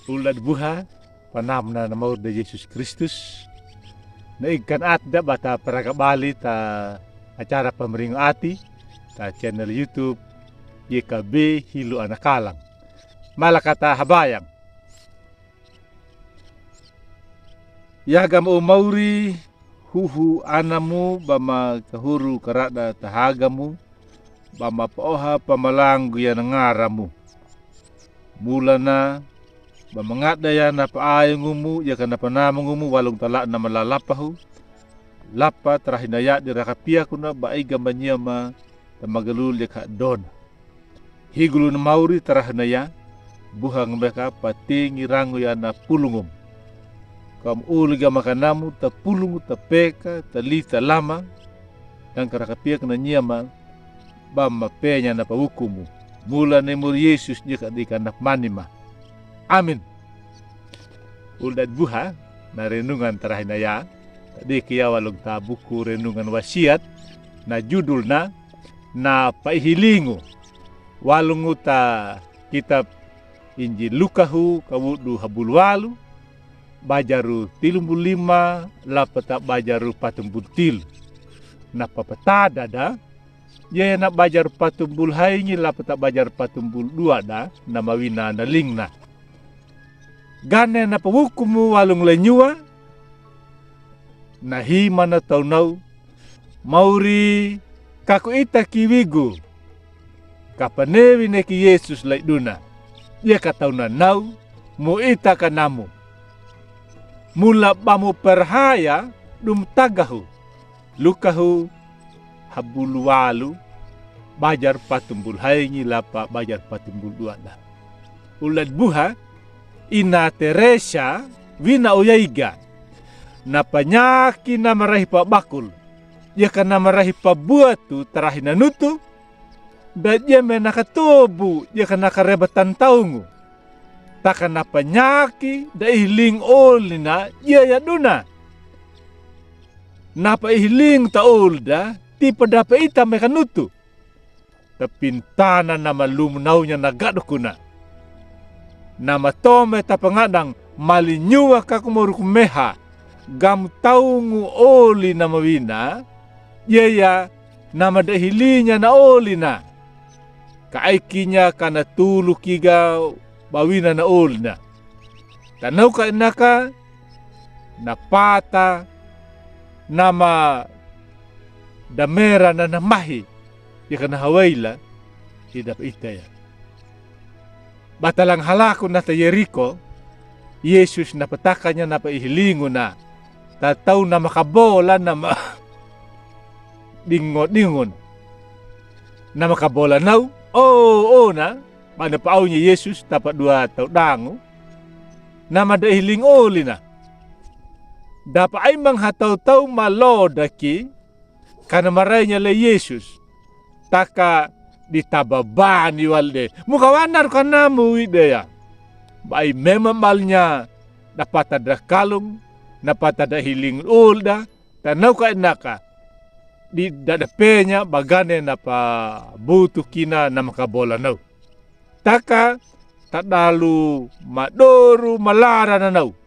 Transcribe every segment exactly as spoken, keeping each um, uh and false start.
Ulda' di buha, panamna na mauri da Jesus Kristus. Na iga kan ati da ba ta paraga bali ta acara pamaringo ati ta channel YouTube Y K B Hilo Anakalang. Mala kata habayang. Yaga ma o mauri huhu anamu ba ma kahuru karada tahaga mu, ba ma paoha pamalangu yana ngara mu. Mulana ba ma ngada yana paayongu mu, yaka na panamongu mu, walung tala na malalapahu. Lapa tarahinaya di rakapiyaku na ba iga ma nyama ta magalul yaka dona. Higulu na mauri tarahinaya, buhang meka patingi rangu yana pulungu mu. Kam uliga makanamu ta pulungu ta peka ta li ta lama, dangka rakapiyaku na nyama, ba ma penya na pawukumu. Mula ni muri Yesus nyika dika na manima. Amin. Ulda' di buha, na renungan tarahinaya ta diki ya walung ta buku renungan Wasiat, na judulna na paihilingu. Walungu ta kitab Injil Lukahu kawudu habulu walu, bajaru tilumbulu lima lapa ta bajaru patumbulu tilu. Na papatada da, yaya na bajaru patumbulu haingi lapa ta bajaru patumbulu dua da, na mawina na lingna. Gane na pawukumu walung lenyua, na hima na taunau, mauri kaku ita kiwigu, ka panewi ne ki Yesus lai duna. Yaka taunanau, mo ita kanamu. Mula ba mo perhaya dum tagahu. Lukahu habulu walu, bajar patumbulu haingi lapa bajar patumbulu dua da. Ulda' di buha, ina Teresa wina o yaiga. Na panyaki na marahi pabakul. Yaka na marahi pabuatu tarahi na nutu. Da yeme na katobu yaka na kareba tantaungu. Taka na panyaki da ihiling olina yaya duna. Na paihiling ta olda, tipa da paita meka nutu. Tapintana na malumu naunya na gadukuna. Na matome tapangadang malinyua kaku moruku meha. Gam taungu oli na mawina. Yaya na madahilinya na olina. Ka aikinya ka na tulu kiga bawina na olina. Tanau ka inaka na pata na ma damera na na mahi. Yaka na hawaila. Ida paita ya. Batalang halaku na ta Yeriko, Yesus na patakanya na paihilinguna. Tatau na makabola na ma dingo-dingon. Na makabola nau, o, o na, ba na paaunya Yesus tapa dua tau dangu. Na mada ihiling olina. Dapa aimang hatau-tau ma loda ki, ka na marainya lai Yesus. Taka di tababani walde. Muka wanaru kanamu wide ya. Ba ai mema malnya, na pata da kalung, na pata da hiling olda, tanau ka inaka. Di dadapenya bagane na pabutu kina na makabola nau. Taka tadalu madoru malara na nau.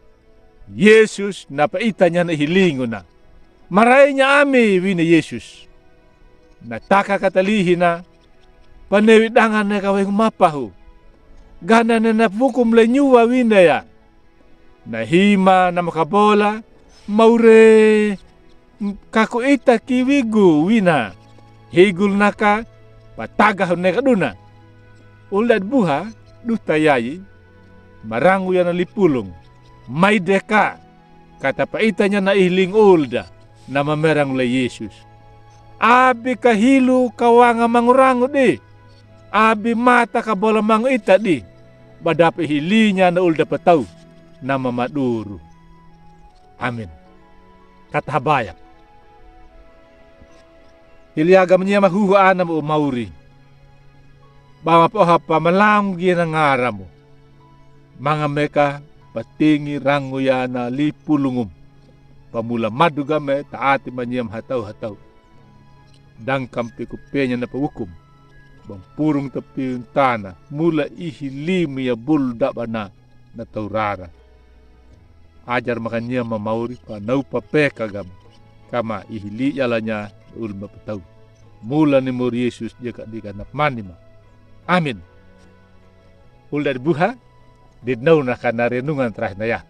Yesus na paitanya na ihilinguna. Marainya ami wina Yesus. Na taka katalihina. Panewi dangane ka wengu mapahu. Ganane na pukum le nyuwa wina ya. Na hima na makabola, maure, kaku ita kiwigu wina. Higul naka, pataga hune ka duna. Ulda di buha, duta yayi, marangu ya na lipulung. Maide ka, kata paitanya na ihling ulda, na mamerangu le Yesus. Abi kahilu kawanga mangurangu di. Abi mata kabola mangu ita di. Ba dapa ihilinya na ulda patau. Na mamaduru. Amin. Kata habaya. Hili aga manyema huhu ana mo mauri. Ba mapoha pa malangu gina ngara mo. Manga meka patingi rangu ya na lipulungum. Pamula maduga me taati manyema hatau-hatau. Dangkam pikupenya na pawukum. Bampurung tapi tana. Mula ihilimu ya bulu daba na. na taurara. Ajar makan nia mamauri pa na upa peka gam kama i hili yalanya ul mapatau. Mula ni mor Yesus dia ka dia ka na pamani ma. Amin. Ul dari buha di nau na ka na renungan terakhir na ya.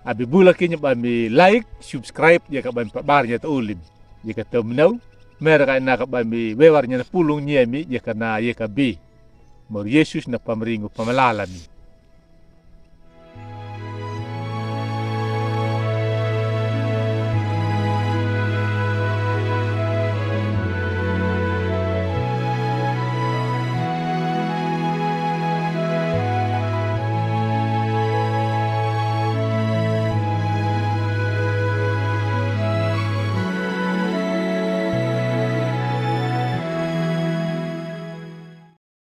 Abi bula kinya ba mi like, subscribe dia ka ba mi pabar nya ta ulim. Dia ka ta minau mera ka na ka ba mi wewar nya na pulung nya mi dia ka na ya ka bi. Mor Yesus na pamringu pamalala mi.